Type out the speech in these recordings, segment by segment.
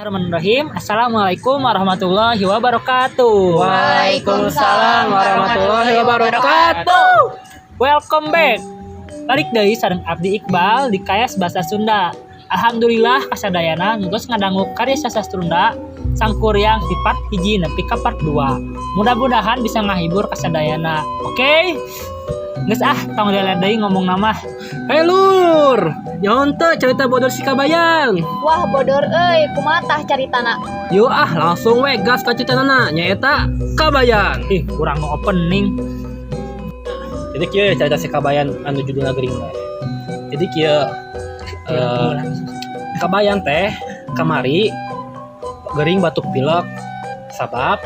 Bismillahirrahmanirrahim. Assalamualaikum warahmatullahi wabarakatuh. Waalaikumsalam warahmatullahi wabarakatuh. Welcome back. Balik deui sareng Abdi Iqbal di Kayas Bahasa Sunda. Alhamdulillah, kasadayana geus ngadangu karya sastra Sunda Sangkuriang di part 1 nepi ka part 2. Mudah-mudahan bisa ngahibur kasadayana. Oke? Geus ah, tong lele deui ngomong nama. Hei lur, nyaho teu cerita bodor si Kabayan? Wah, bodor euy, kumaha tah caritana? Yuk ah, langsung we gas ka ceritana, nyaeta Kabayan. Ih, kurang mau opening. Jadi kieu cerita si Kabayan anu judulna gering teh. Jadi kieu, Kabayan teh kamari gering batuk pilek, sabab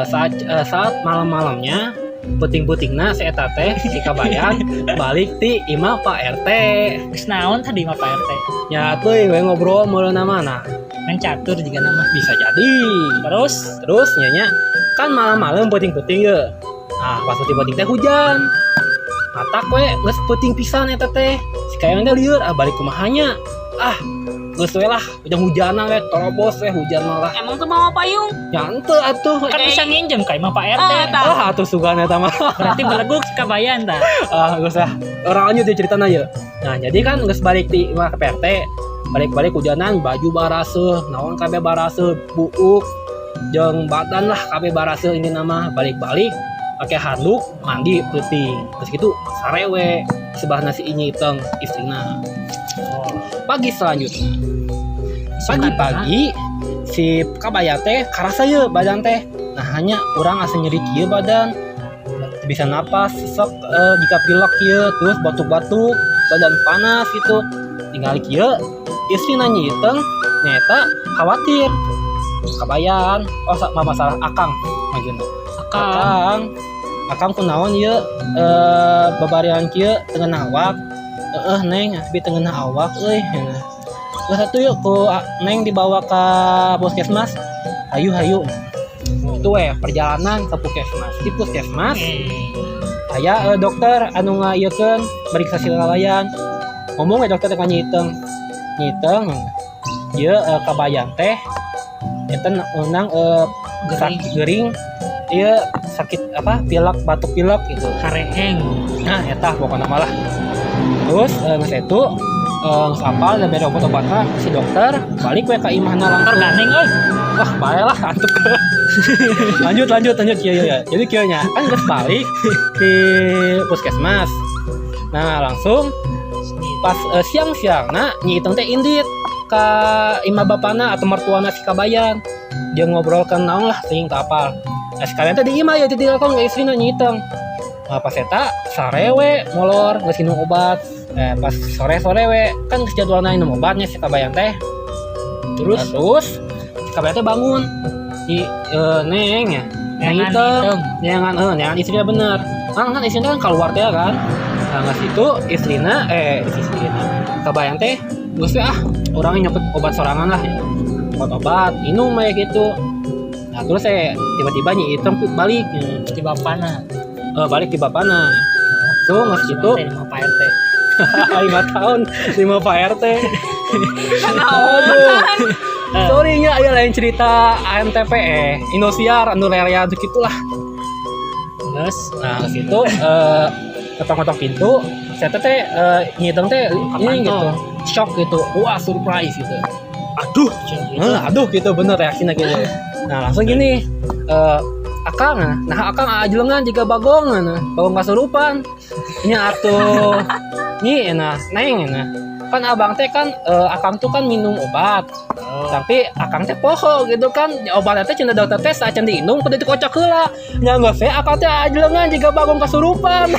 saat malam-malamnya, peuting-peutingna si eta teh, si Kabayan balik ti imah Pak RT. Geus naon tadi mah Pak RT? Ya tuh we ngobrol meureun mana. Main catur juga nama. Bisa jadi. Terus? Terus nyanya kan malam-malam peuting-peuting ya. Nah, pas peuting-peuting teh hujan. Matak we geus peuting pisan eta teh. Si Kabayan teh lieur, ah, balik kumaha nya? Ah, geus we lah, hujan-hujanan we, terobos we hujan malah. Emang tuh mau payung? Ya henteu atuh. Kan bisa nginjem ka imah Pak RT. Ah, tah. Ah, atuh sugan eta mah. Berarti beleguk si Kabayan tah. Ah, geus lah. Urang lanjut ya ceritana ya. Nah, jadi kan geus balik di imah ke RT. Balik-balik hujanan, baju baraseuh, naon kabeh baraseuh, buuk jeung badan lah kabeh baraseuh. Ini nama balik-balik pakai handuk mandi peuting, terus gitu sare we sebelahna si Nyi Iteng, istrina. Pagi selanjutnya, pagi-pagi si Kabayan teh karasa ye badan teh, nah, hanya urang asa nyeri kieu, badan teu bisa napas, sesek, jiga pilek kieu, terus batuk-batuk, badan panas gitu. Tinggal kieu istrina Nyi Iteng nyaeta khawatir Kabayan, oh, masalah akang maksudna. Akang. Akang, akang kunaon ieu, babarian kieu teu ngeunah awak? Heeh, Neng, abi teu ngeunah awak euy. Geus atuh yuk ku Neng dibawa ke puskesmas. Hayu, hayu. Itu we perjalanan ke puskesmas. Di puskesmas aya dokter anu ngaieukeun meriksa si Kabayan. Ngomong we dokter ka Nyi Iteng, "Nyi Iteng, ieu Kabayan teh eta meunang Gering. Gering ieu, sakit apa, pilek, batuk pilek gitu." Kareeng. Nah, eta pokoknya malah. Terus geus itu geus apal dan bere obat-obatna si dokter, balik we ka imahna Dokter langsung. Gandeng euy. Wah, bae lah, antuk. Lanjut, lanjut, lanjut, kieu ya. Jadi kieu nya, kan geus balik di puskesmas. Nah, langsung pas siang-siang, nah, Nyi Iteng teh indit ka imah bapana atau mertuana si Kabayan. Dia ngobrolkan naon lah, sing teu apal. Nah, sekalian teh di imah ya ditinggalkan ka istrina Nyi Iteng. Nah, pas eta sare we molor geus minum obat. Pas sore-sore we kan geus jadwalna minum obatnya si Kabayan teh. Terus? Nah, terus si Kabayan teh bangun. Di Neng ya. Neng Neangan Iteng, Iteng. Neangan neangan istrinya bener. Kan kan istrinya kan keluar teh kan. Nah, geus itu istrina, istrina Kabayan teh geus we ah, urangnya nyokot obat sorangan lah ya. Obat-obat minum kayak gitu. Nah, terus saya tiba-tiba Nyi Iteng balik. Di bapana. Balik di bapana. Tuh geus gitu. Teh di Pak RT. 5 tahun lima Pak RT. Naon? Aduh. Sorry nya, aya lain cerita ANTP, Indosiar anu rea gitulah. Terus? Nah, ke situ ketok-ketok pintu, saya teh Nyi Iteng teh ini Kapan gitu, tuh? Shock gitu, wah, surprise gitu. Aduh, gitu. Aduh gitu, bener reaksinya gitu. Nah, langsung gini, "Akang, nah, akang ajelengan jiga bagong, nah, bagong kasurupan." Ini atuh, nih, nah, Neng, nah, kan abang teh kan akang tuh kan minum obat, tapi akang teh poho gitu kan, obat teh cenah dokter teh saacan diinum kudu dikocok heula. Nya geus we akang teh ajelengan jiga bagong kasurupan.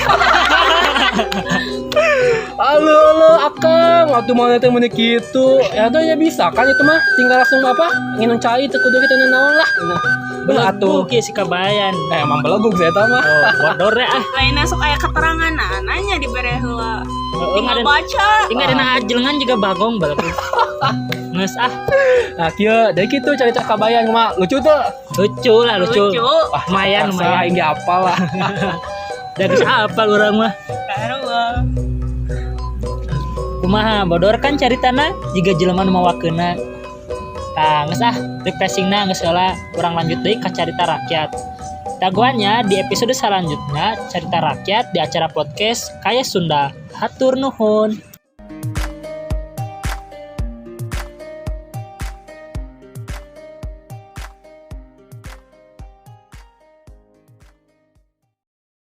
Halo, halo, akang, waktu mana teh mun kitu? Ya tuh ya bisa kan itu mah tinggal langsung apa nginum cai, teu kudu kita naon lah. Nah, bener atuh. Beleguk ya si Kabayan. Eh, emang beleguk saya mah. Oh, bodor ya ah. Lainnya sok aya keterangan, nah, nanya dibere heula. Heeh, Tinggal baca. Tinggal dina ajelengan juga bagong beleguk. Geus ah, Nah, kieu, dari kitu cerita Kabayan mah lucu tuh. Lucu lah, lucu. Lucu. Wah, Lumayan, terpaksa lumayan. Aing ge apal lah. Da geus apal urang mah. Karunya. Kumaha bodor kan caritana jiga jelema nu mawakeuna. Tah, geus ah, refreshingna geus heula, urang lanjut deui ka carita rakyat. Dagoan nya di episode selanjutnya, carita rakyat di acara podcast Kaya Sunda. Hatur nuhun.